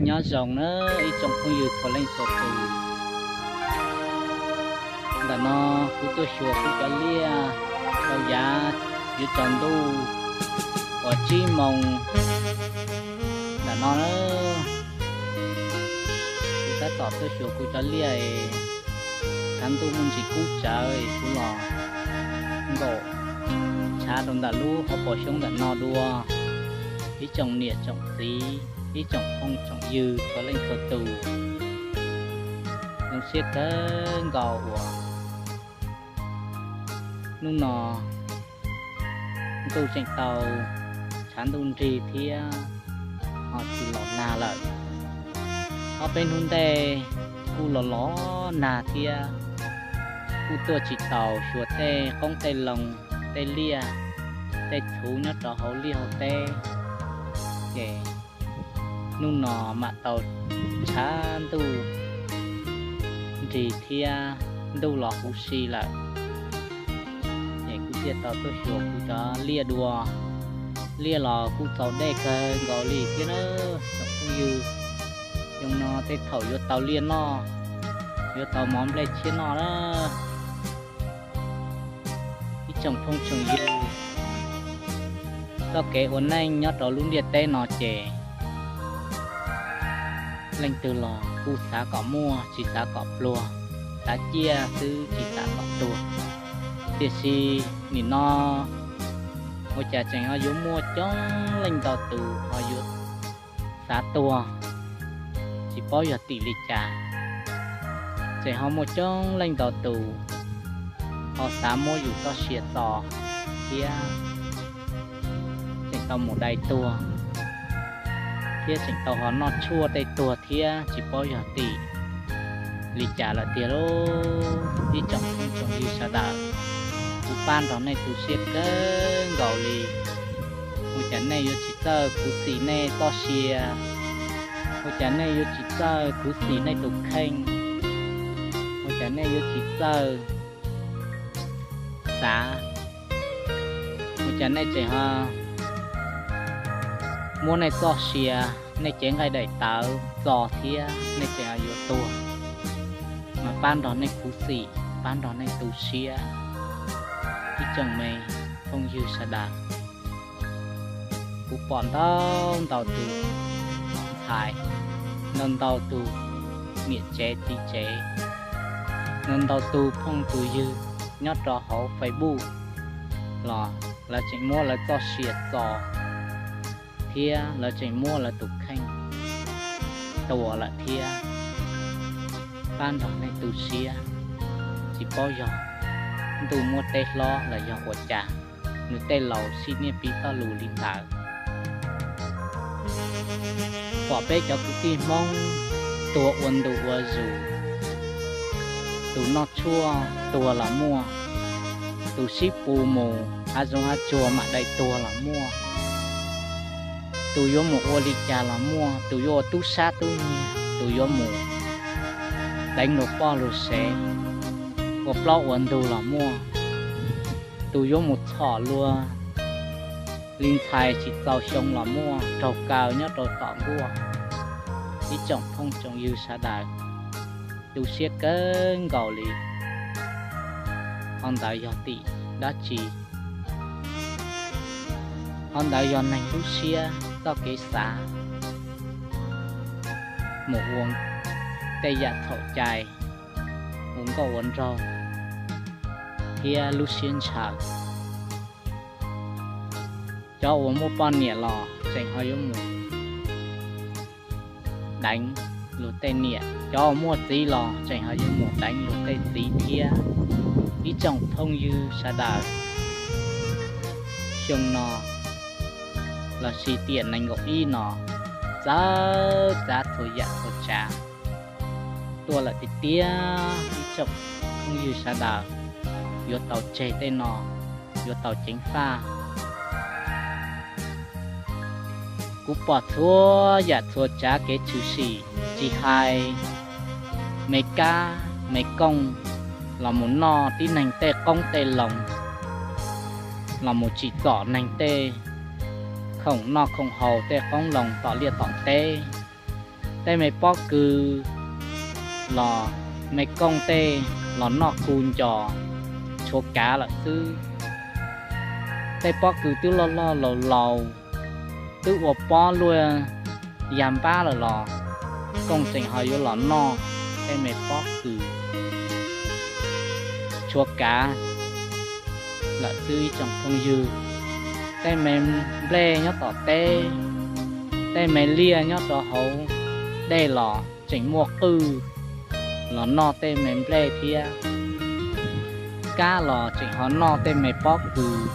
Nyob zoo na ib tsoom phooj ywg txhua leej txhua tus. Ntawm no kuv tuaj xyuas kuv cov liaj rau yav yuav tsaus ntuj uas tsib moos ntawm no na. Kuv tab tom tuaj xyuas kuv cov liaj es tshav ntuj muaj ntsis kub tsawv es kuv los nkaum tshav rau ntawm lub hauv paus xyoob ntawm no dua. Ib tsoom niam tsoom txiv, ib tsoom phooj tsoom ywg txhua leej txhua tus, zoo siab kawg nkaus uas hnub no ntuj tseem tau tshav ntuj nrig thiab ho tsis los nag lawm. Ob peb hnub ntej kuj los los nag thiab kuj tuaj tsis taus xyuas tej qoob tej loo, tej liaj tej txhuv nyob rau hauv liaj hauv teb, ces hnub no mam tau tshav ntuj nrig thiab ntuj los huv si lawm. Ces kuv thiaj tau tuaj xyuas kuv cov liaj dua. Liaj los kuj txaus dej kawg nkaus li thiab na tsoom phooj ywg. Xyoo no tej thaum yuav tau liaj noj, yuav tau mov nplej tshiab noj na. Ib tsoom phooj tsoom ywg, txoj kev ua neej nyob rau lub ntiaj teb no ces leej twg los kuj xav kom muaj tsis xav kom pluag, xav ciaj xwb tsis xav kom tuag. Tiam sis nim no ua cas tseem ho yuav muaj coob leej ntau tus ho yuav xav tuag tsis paub yog tim li cas. Tseem ho muaj coob leej ntau tus ho xav muab yus txoj sia txo thiab tseem tau mus dai tuag, thiab tseem tau ho noj tshuaj dai tuag thiab tsis paub yog tim li cas lawm tiag lauj. Ib tsoom phooj tsoom ywg sawv daws, kuv pab nrog nej tu siab kawg nkaus li. Ua cas nej yuav tsis txawj khuv xim nej txoj sia? Ua cas nej yuav tsis txawj khuv xim nej tus kheej? Ua cas nej yuav tsis txawj xav? Ua cas nej tseem ho muab nej txoj sia, nej cev nqaij daim tawv txo thiab nej tseem ho yuav tuag? Mas pab nrog nej khuv xim, pab nrog nej tu siab. Ib tsoom me phooj ywg sawv daws, kuv pom ntau ntau tus ntxhais, ntau ntau tus niam tsev txiv tsev, ntau ntau tus phooj tus ywg nyob rau hauv Facebook los lawv tseem muab lawv txoj sia txo thiab lawv tseem muab lawv tus kheej tua lawm thiab. Pab nrog nej tu siab, tsis paub yog ntuj muab teb hlob los yog ua cas, nws tej laus sib niaj pib txoj lus li ntawd. Pom peb cov kwv tij Hmoob tuag ua ntu ua zus, tus noj tshuaj tuag los muaj, tus sib pus mus hav zoov hav tsuag mam dai tuag los muaj, tus yuav mus ua li cas los muaj, tus yuav ua tub sab tub nyiag, tus yuav mus deev luag poj luag sev, ua plaub ua ntug los muaj, tus yuav mus txhom luag li ntxhais tsis txaus xyoo los muaj, raug kaw nyob rau tom nkuaj. Ib tsoom phooj tsoom ywg sawv daws, tu siab kawg nkaus li. Qhov ntawd yog tim dab tsi? Qhov ntawd yog neeg lub siab txoj kev xav mus ua tej yam txhaum cai, ua nkauj ua nraug thiab lub siab ntshaw. Cov uas muaj poj niam los tseem ho yuav mus deev luag tej niam, cov uas muaj txiv los tseem ho yuav mus deev luag tej txiv thiab. Ib tsoom phooj ywg sawv daws, xyoo no lossis tiam nees nkaum ib no, txawv txav txhua yam txhua tsav tuaj lawm tiag tiag. Ib tsoom phooj ywg sawv daws, yuav tau tseg tej no, yuav tau ceev faj. Kuv pom txhua yam txhua tsav kev tshwm sim, tsis hais me kab me kooj los mus noj tib neeg tej qoob tej loo, los mus tsim txom neeg tej khoom noj khoom haus tej qoob loo tom liaj tom teb, Tej me pob kws los me kooj tej los noj kub ncos tshuav kav lawm xwb. Tej pob kws twb loj loj laus laus, twb ua pob luaj ya npab lawm los kooj tseem ho yuav los noj tej me pob kws tshuav kav lawm xwb ib tsoom phooj ywg. Tej me nplej nyob tom teb, tej me liaj nyob rau hauv dej los tseem muaj qwj los noj tej me nplej thiab. Kab los tseem ho noj tej me pob kws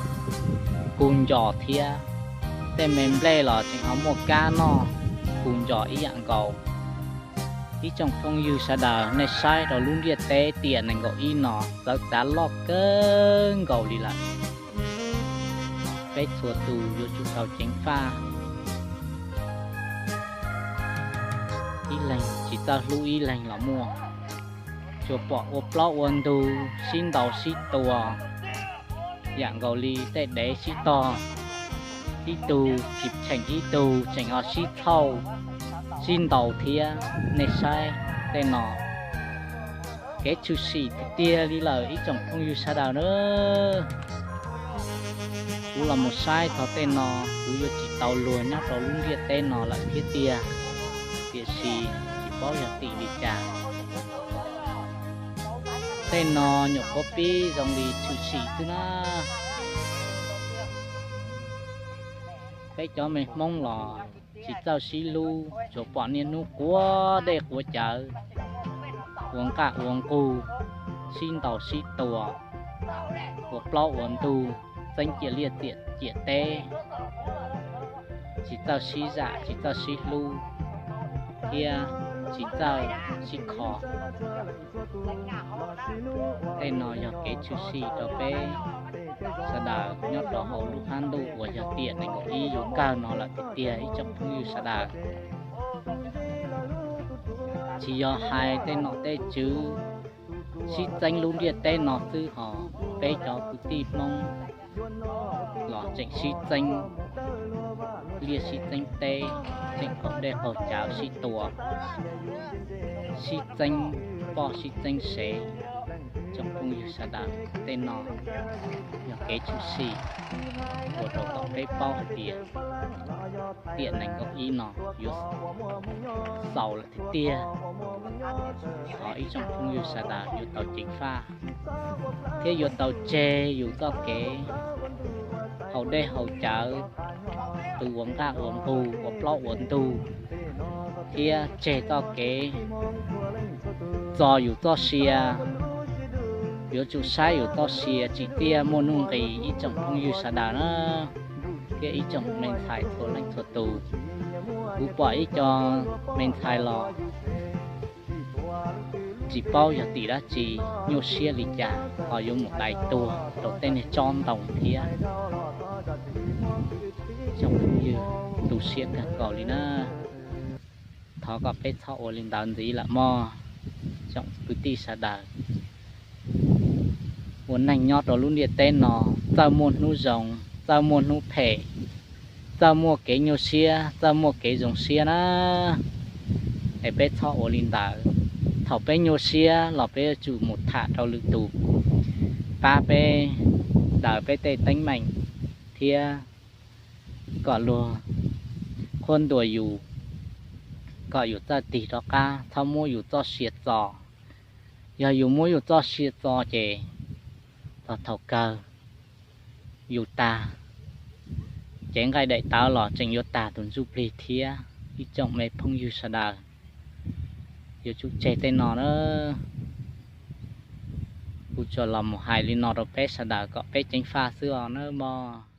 kub ncos thiab. Tej me nplej los tseem ho muaj kab noj kub ncos ib yam nkaus. Ib tsoom phooj ywg sawv daws, nej saib rau lub ntiaj teb tiam nees nkaum ib no txawv txav loj kawg nkaus li lawm. Peb txhua tus yuav tsum tau ceev faj, ib leeg tsis txawj hlub ib leeg los muaj. Tsuas pom ua plaub ua ntug sib ntaus sib tua yam nkaus li tej dev sib tog, ib tug tsis cheem ib tug, tseem ho sib txhauj sib ntaus thiab. Nej saib tej no, kev tshwm sim tiag tiag li lawm ib tsoom phooj ywg sawv daws na. Kuv los mus saib txog tej no, kuv yuav tsis tau luag nyob rau lub ntiaj teb no lawm thiab tiag. Tiam sis tsis paub yog tim li cas, tej no nyuam qhuav pib zoo li tshwm sim xwb na. Peb cov me Hmoob los tsis txawj sib hlub, tsuas pom niaj hnub quav dej quav cawv, ua nqaj ua nqug, sib ntaus sib tua, ua plaub ua ntug, txeeb ciam liaj ciam teb, tsis txawj sib zam tsis txawj sib hlub, thiab tsis txawj sib kho. Tej no yog kev tshwm sim rau peb sawv daws nyob rau hauv lub qab ntuj uas yog tiam nees nkaum ib yuav kawg no lawm tiag tiag ib tsoom phooj ywg sawv daws. Tsis yog hais tej nom tej tswv sib txeeb lub ntiaj teb no xwb hos peb cov kwv tij Hmoob los tseem sib txeeb liaj sib txeeb teb, tseem qaug dej qaug cawv sib tua, sib txeeb poj sib txeeb sev. Tsoom phooj ywg sawv daws, tej no yog kev tshwm sim ua rau kom peb paub hais tias tiam nees nkaum ib no yuav xaus lawm tiag tiag. Thov ib tsoom phooj ywg sawv daws yuav tau ceev faj thiab yuav tau tseg yus txoj kev haus dej haus cawv, qw ua nqaj ua nqug ua plaub ua ntug, thiab tseg txoj kev txo yus txoj sia. Yuav tsum saib yus txoj sia tsim tiaj muaj nuj nqis ib tsoom phooj ywg sawv daws na, thiab ib tsoom me ntxhais txhua leej txhua tus. Kuv pom ib co me ntxhais los tsis paub yog tim dab tsi, nyuaj siab li cas ho yuav mus dai tuag rau tej niag tsob ntoo thiab. Tsoom phooj ywg, tu siab kawg nkaus li na. Thov kom peb txhob ua li ntawd ntxiv lawm mog. Tsoom kwv tij sawv daws, ua neeg nyob rau lub ntiaj teb no, txawj muaj hnub zoo, txawj muaj hnub phem, txawj muaj kev nyuaj siab, txawj muaj kev zoo siab na. Es peb txhob ua li ntawd. Thaum peb nyuaj siab los peb yuav tsum mus tham rau lwm tus pab peb, daws peb tej teeb meem, thiab kom luag qhuab ntuas yus, kom yus txawj tig rov qab, txhob muab yus txoj sia txo. Yog yus muab yus txoj sia txo ces txog thaum kawg yus tag, cev nqaij daim tawv los tseem yuav tag tus ntsuj plig thiab. Ib tsoom me phooj ywg sawv daws, yuav tsum tseg tej no na. Kuv tsuas los mus hais li no rau peb sawv daws kom peb ceev faj xwb os nawb mog.